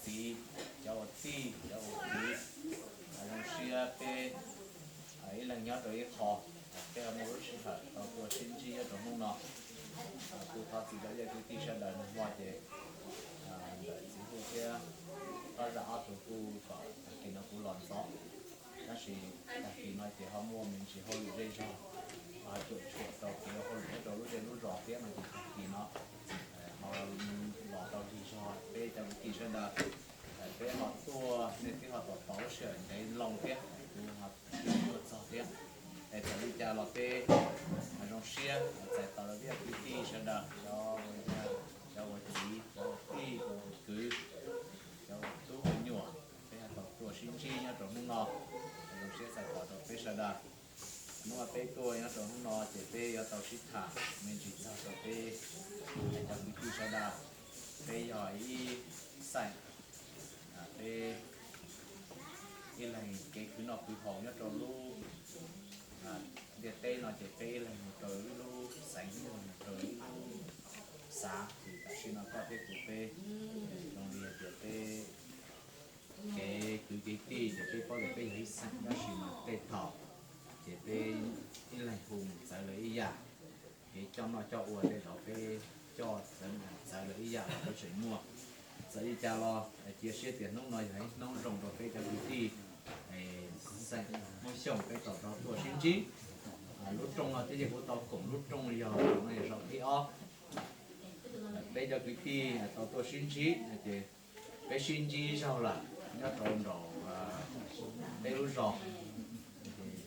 txiv, cov uas tij, cov uas kwv, zoo siab peb ib leeg nyob rau ib qho, peb ho muaj lub sij hawm tau tuaj sib ntsib nyob rau hnub no. Kuv thov txim rau ib co kwv tij sawv daws nag hmo ces ntawm txiv Huj thiab Tob Zam ob tug kuj kom tag kis no kuv los ntxov, tab sis tag kis no ces ho muaj me ntsis hauj lwm zej zog, cuam tshuam rau kev ua hauj lwm nyob rau lub zej lub zos thiab no ces tag kis no ho los tau lig zog. Peb cov kwv tij sawv daws, peb ho tuaj, nej twb ho tuaj tau lub sij hawm ntev loo thiab, kuv ho tuaj txog thiab. Es txawm li cas los peb zoo siab txais tos rau peb cov kwv tij sawv daws, cov uas yog, cov uas txiv, cov uas tij, cov uas kwv, cov uas tub uas nyuam, peb ho tau tuaj sib ntsib nyob rau hnub no. Zoo siab txais tos rau peb sawv daws. Hnub no peb tuaj nyob rau hnub no ces peb yuav tau sib tham me ntsis txog rau peb cov kwv tij sawv daws. Peb yog ib xeem, peb ib leeg kev khwv noj khwv haus nyob rau lub ntiaj teb no ces peb ib leeg mus rau ib lub xeev, ib leeg mus rau ib lub xav. Ces tam sim no koj thiab kuv peb zoo li hais tias peb kev kwv kev tij ces peb paub tias peb yog ib xeem, tab sis mas tej thaum ces peb ib leeg hu mus txawv lawv ib yam. Kev coj noj coj ua tej zaum peb coj txawv, txawv lawv ib yam los peb tseem muaj. Txawm li cas los cia siab tias hnub no yog ib hnub zoo rau peb cov kwv tij xeem Hmoob Xyooj peb tau rov tuaj sib ntsib. Lub rooj no thiab ces kuv tau koom lub rooj yog no yog zaum thib ob peb cov kwv tij tau tuaj sib ntsib ces peb sib ntsib zaug lawm nyob rau nraum peb lub zos.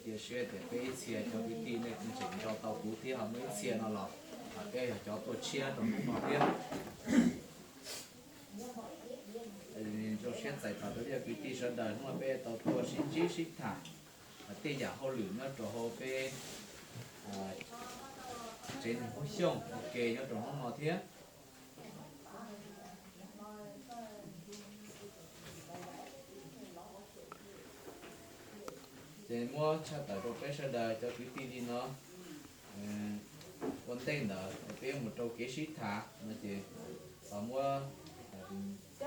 Cia siab tias peb ib txhia cov kwv tij nej tseem nco tau kuv thiab ho muaj ib txhia no los peb yog cov tuaj tshiab rau hnub no thiab. Zoo siab txais tos rau peb cov kwv tij sawv daws hnub no peb tau tuaj sib ntsib sib tham tej yam hauj lwm nyob rau hauv peb tsev neeg Hmoob Xyooj ua ke nyob rau hnub no thiab. Ces muab tshaj tawm rau peb sawv daws cov kwv tij li no. Ua ntej ntawd peb yuav mus rau kev sib tham no ces muab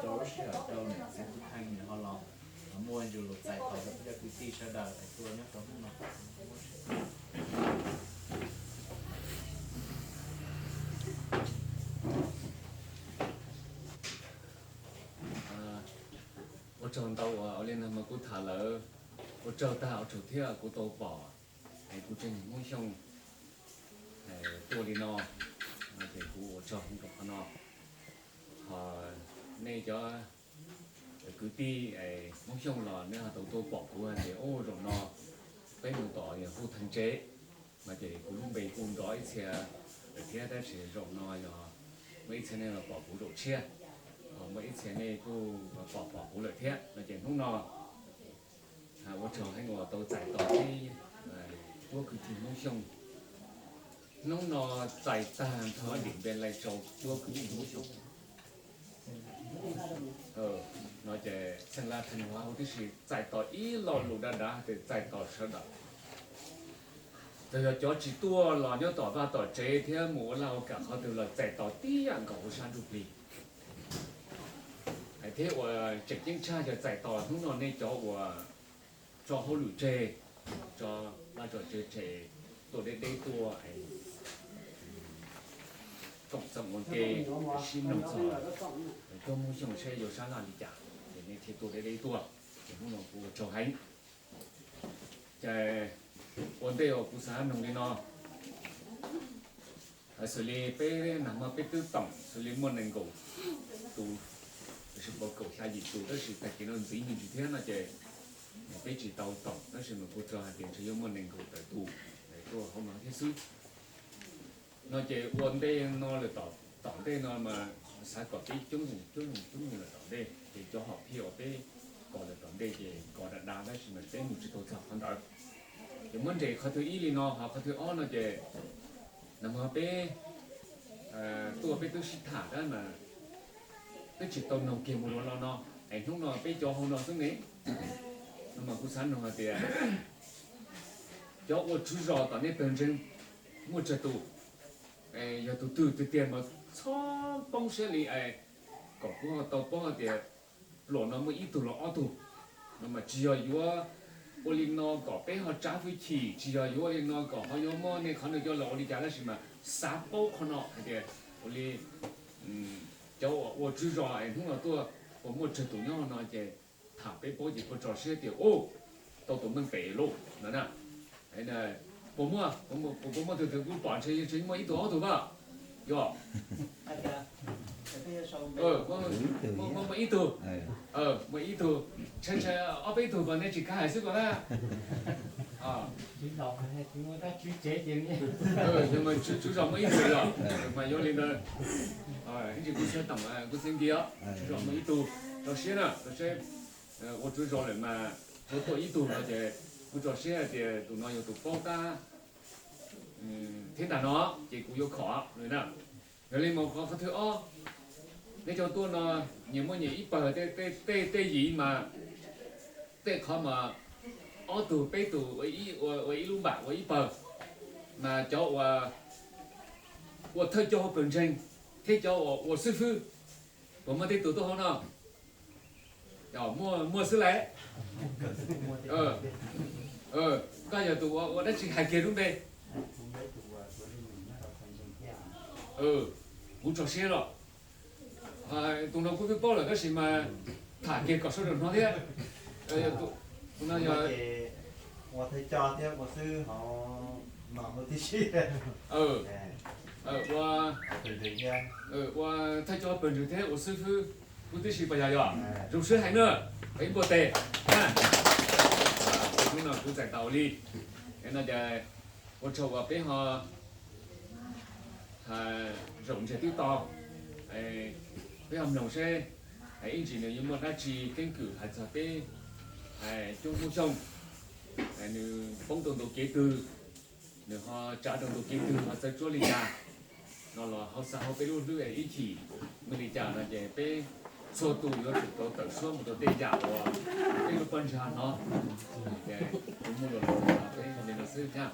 rau lub sij hawm rau niam txiv Hu Theej nws ho los muaj ntsis lus txais tos rau peb cov kwv tij sawv daws es tuaj nyob rau hnub no. Ua tsaug ntau uas ua li no mas kuv tham lawm, ua tsaug tag ua tsaug thiab kuv tau pom es kuv tsev neeg Hmoob Xyooj tuaj li no, ces kuv ua tsaug rau qhov no. Ho nej cov kwv tij Hmoob Xyooj los nej ho tau tuaj pom kuv hais tias ub zaum no peb mus tom yog Hu Theej tsev no ces kuv lub npe kuj nrov ib txhia lawm thiab, tab sis zaum no yog muaj ib txhia nej los pom kuv zaum tshiab, ho muaj ib txhia nej kuj pom pom kuv lawm thiab no ces hnub no ua tsaug heev uas tau txais tos peb cuab kwv tij Hmoob Xyooj. Hnub no txais tag nrho dim npe lai rau cuab kwv tij Hmoob Xyooj no ces txheej laj theej huav huv tib si txais tos ib lo lus dav dav tias txais tos sawv daws. Txawm yog cov tsis tuaj los nyob tom vaj tom tsev thiab mus ua laj ua kam qhov twg los txais tos tib yam nkaus hauv sab ntsuj plig. Thiab uas tseem ceeb tshaj yog txais tos hnub no nej cov uas tso hauj lwm tseg, tso vaj tso tsev tseg, tuaj deb deb tuaj koom txoos ua ke sib mloog txog cuab Hmoob Xyooj saib yuav sab laj li cas, ces nej thiaj tuaj deb deb tuaj. Ces hnub no kuv ua tsaug heev. Ces ua ntej uas kuv xav noog li no, xws li peb nag hmo peb twb toom xws li muaj nees nkaum tus, tab sis puas kaum xya yim tus, tab sis tag kis no ntxiv me ntsis thiab no ces peb tsis tau toom, tab sis mas kuv tsuas hais tias ntshe yuav muaj nees nkaum tawm tus tuaj hauv no thiab xwb. No ces ua ntej no lawm, tom ntej no mas xav kom peb coob coob coob coob lawm tom ntej, ces cov hom phiaj uas peb kos lawm tom ntej ces kos dav dav, tab sis mas peb mus tsis tau txog qhov ntawd. Ces muab nres qhov thib ib li no, ho qhov thib ob no ces nag hmo peb tuaj peb twb sib tham tab mas twb tsis tau noog kiag mus dua lo no, es hnub no peb cov hauv no xwb ne. No mas kuv xav noog hais tias cov ua tswv zos tom nej pawg ntseeg muaj tsawg tus, yog tus twg tiag tiag mas txhob poob siab li, kom kuv tau paub hais tias luam no muaj ib tug los ob tug. No mas tsis yog yuav ua li no kom peb ho tsab hwj chim, tsis yog yuav ua li no kom ho yuav muab nej qhov no coj los ua li cas, tab sis mas xav paub qhov no hais tias ua li cov uas ua tswv zos es hnub no tuaj uas muaj tsawg tus nyob no ces tham peb paub ces kuj tso siab tias u tau tus meej pem lauj no na. Puas muaj, puas muaj tus twg? Kuv pom ntshe yeej muaj ib tug ob tug pab. Yog, muaj ib tug, muaj ib tug, ntshai ntshai ob peb tug ko nej tsis kam hais xwb ko na. Yog mas tswv zos muaj ib tug yog, mas yog li ntawd, ib ntsis kuv xav tau, kuv xav nkias, tswv zos muaj ib tug, tso siab na, tso siab. Ua tswv zos lawm mas tsuas tuaj ib tug no ces kuv tso siab hais tias tus no yog tus paub tab thiab ntag no ces kuv yuav khom na. Yog li mas qhov thib ob, neb cov tuaj no nyias muaj nyias ib pawg, tej tej yim mas tej qhov mas ob tug peb tug ua ib lub npam ua ib pawg, mas cov uas ua thawj coj hauv pawg ntseeg thiab cov uas ua xib fwb, puas muaj tej tus tuaj hauv no? Muaj xwb las. Koj yog tus ua dab tsi hais kiag lub npe. Kuv tso siab los, tus no kuv twb paub lawm tab sis mas tham kiag kom sawv daws hnov thiab. Tus no yog ua thawj coj thiab ua xib fwb hauv no huv tib si. Ua thawj coj pawg ntseeg thiab ua xib fwb huv tib si puas yog? Yog, zoo siab heev na, ib npuaj tes. Hnub no kuv txais tau li no ces ua tsaug uas peb ho zaum ntsiag twb to, peb ho mloog seb ib ntsis nws yuav muaj dab tsi keeb kwm hais txog peb coob Hmoob Xyooj, nws poob rau ntu kev twg, nws ho tsav rau ntu kev twg ho txawv tsuab li cas no los ho xa hauv peb lub hlwb ib chim. Muaj li cas no ces peb txhua tus yuav tsum tau tawm suab mus rau tej yam uas peb lub pob ntseg hnov. Ces kuv muaj lus los peb li no xwb thiab.